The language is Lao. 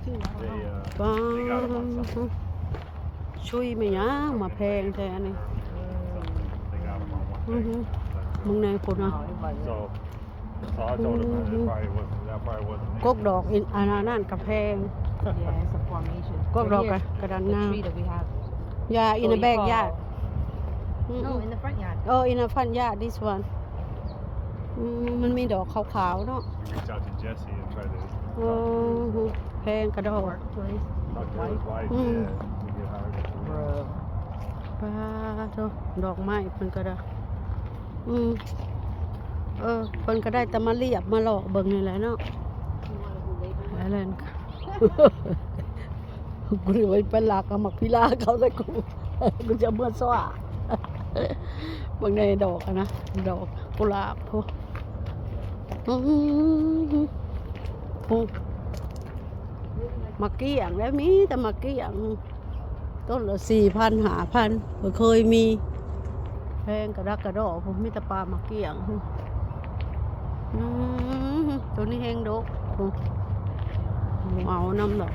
They, uh, ປາ they got 'em on something. ຊຸຍແມ່ນຫຍັງມາແພງແທ້ອັນນີ້. ອືມ ເບິ່ງແດ່ພຸ້ນນະ. So, so I told him that it probably wasn't, that probably wasn't it. ກົກດອກ ອັນນັ້ນກະແພງ. Yeah, it's a formation. ກົກດອກກະ ກະດັນງາມ. Yeah, in the backyard. No, in the front yard. Oh, in the front yard, this one. ອືມ ມັນມີດອກຂາວໆເນາະ. We reach out to Jesse and try to ໂອ້ ແພງກະດອກ. Talk to his wife, ອືມ yeah, to get hired. ປາໂທ ດອກໄມ້ເພິ່ນກະດາ. ອືມ ເອີ ເພິ່ນກະໄດ້ແຕ່ມາລຽບມາເລາະເບິ່ງນີ້ແຫຼະເນາະ. ອັນນັ້ນ ກູເລີຍໄປລັກເອົາໝາກພິລາເຂົາແລ້ວ ກູ ກູຈະເມືອສວາ. ເບິ່ງໃນດອກຫັ້ນນະ ດອກກຸຫຼາບພຸ້ນ. ອືມ ໝາກກ້ຽງແລ້ວ ມີແຕ່ໝາກກ້ຽງ ຕົ້ນລະສີ່ພັນ ຫ້າພັນ ບໍ່ເຄີຍມີ. ແພງກະດັກກະດໍ້ພຸ້ນ ມີແຕ່ປ່າໝາກກ້ຽງພຸ້ນ. ອືມ ໂຕນີ້ແຮງດົກພຸ້ນ ບໍ່ເອົານຳດອກ.